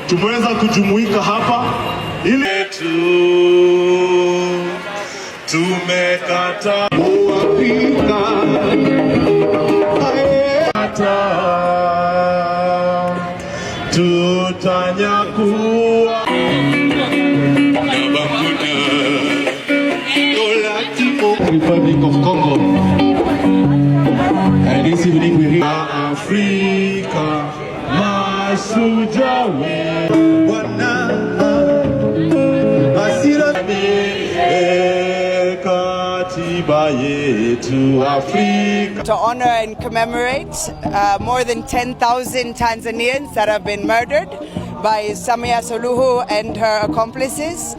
Tumeweza kujumuika hapa ili tumekata Afrika tutanyakua Republic of Congo. And this evening we Afrika mashujaa Bwana hasira katiba yetu Afrika. To honor and commemorate more than 10,000 Tanzanians that have been murdered by Samia Suluhu and her accomplices.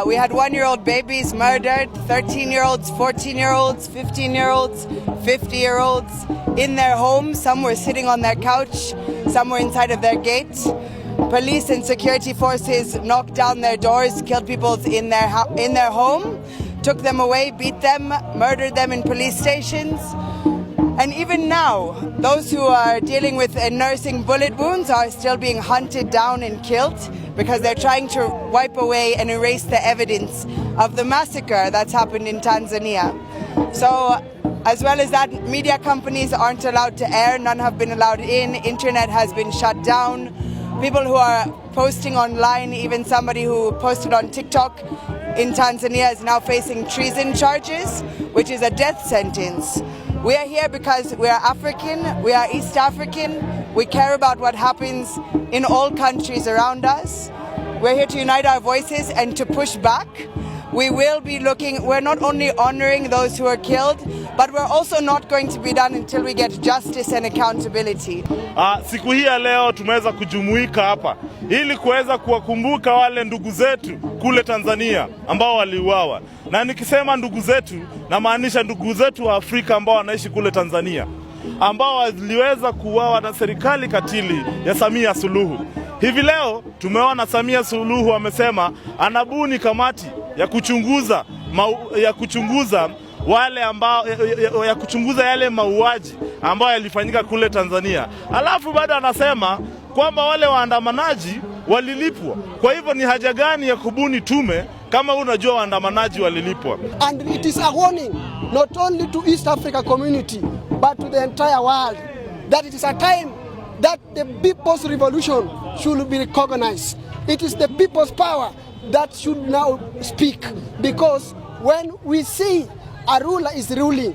We had 1-year-old babies murdered, 13-year-olds, 14-year-olds, 15-year-olds, 50-year-olds in their homes. Some were sitting on their couch, some were inside of their gate. Police and security forces knocked down their doors, killed people in their home, took them away, beat them, murdered them in police stations. And even now, those who are dealing with and nursing bullet wounds are still being hunted down and killed because they're trying to wipe away and erase the evidence of the massacre that's happened in Tanzania. So, as well as that, media companies aren't allowed to air, none have been allowed in, internet has been shut down. People who are posting online, even somebody who posted on TikTok in Tanzania is now facing treason charges, which is a death sentence. We are here because we are African, we are East African, we care about what happens in all countries around us. We're here to unite our voices and to push back. We will be looking, we're not only honoring those who are killed, but we're also not going to be done until we get justice and accountability. Siku hii ya leo tumeweza kujumuika hapa ili kuweza kuwakumbuka wale ndugu zetu kule Tanzania ambao waliuawa, na nikisema ndugu zetu namaanisha ndugu zetu wa Afrika ambao wanaishi kule Tanzania ambao waliweza kuuawa na serikali katili ya Samia Suluhu. Hivi leo tumeona Samia Suluhu amesema anabuni kamati ya kuchunguza wale ambao ya kuchunguza yale mauaji ambayo yalifanyika kule Tanzania, alafu bado anasema kwamba wale waandamanaji walilipwa. Kwa hivyo ni haja gani ya kubuni tume kama unajua waandamanaji walilipwa? And it is a warning not only to East Africa community but to the entire world that it is a time that the people's revolution should be recognized. It is the people's power that should now speak, because when we see a ruler is ruling,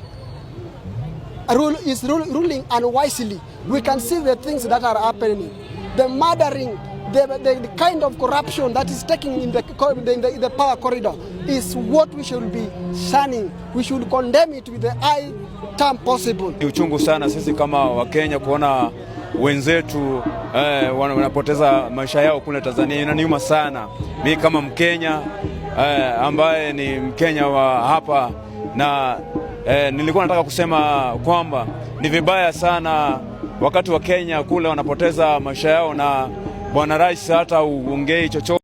a rule is ruling unwisely, we can see the things that are happening. The murdering, the kind of corruption that is taking in the power corridor is what we should be shunning. We should condemn it with the high term possible. Ni uchungu sana sisi kama Wakenya kuona wenzetu wanapoteza maisha yao kule Tanzania. Inaniuma sana mi kama Mkenya ambaye ni Mkenya wa hapa na nilikuwa nataka kusema kwamba ni vibaya sana wakati Wakenya kule wanapoteza maisha yao na bwana rais hata uongei chochote.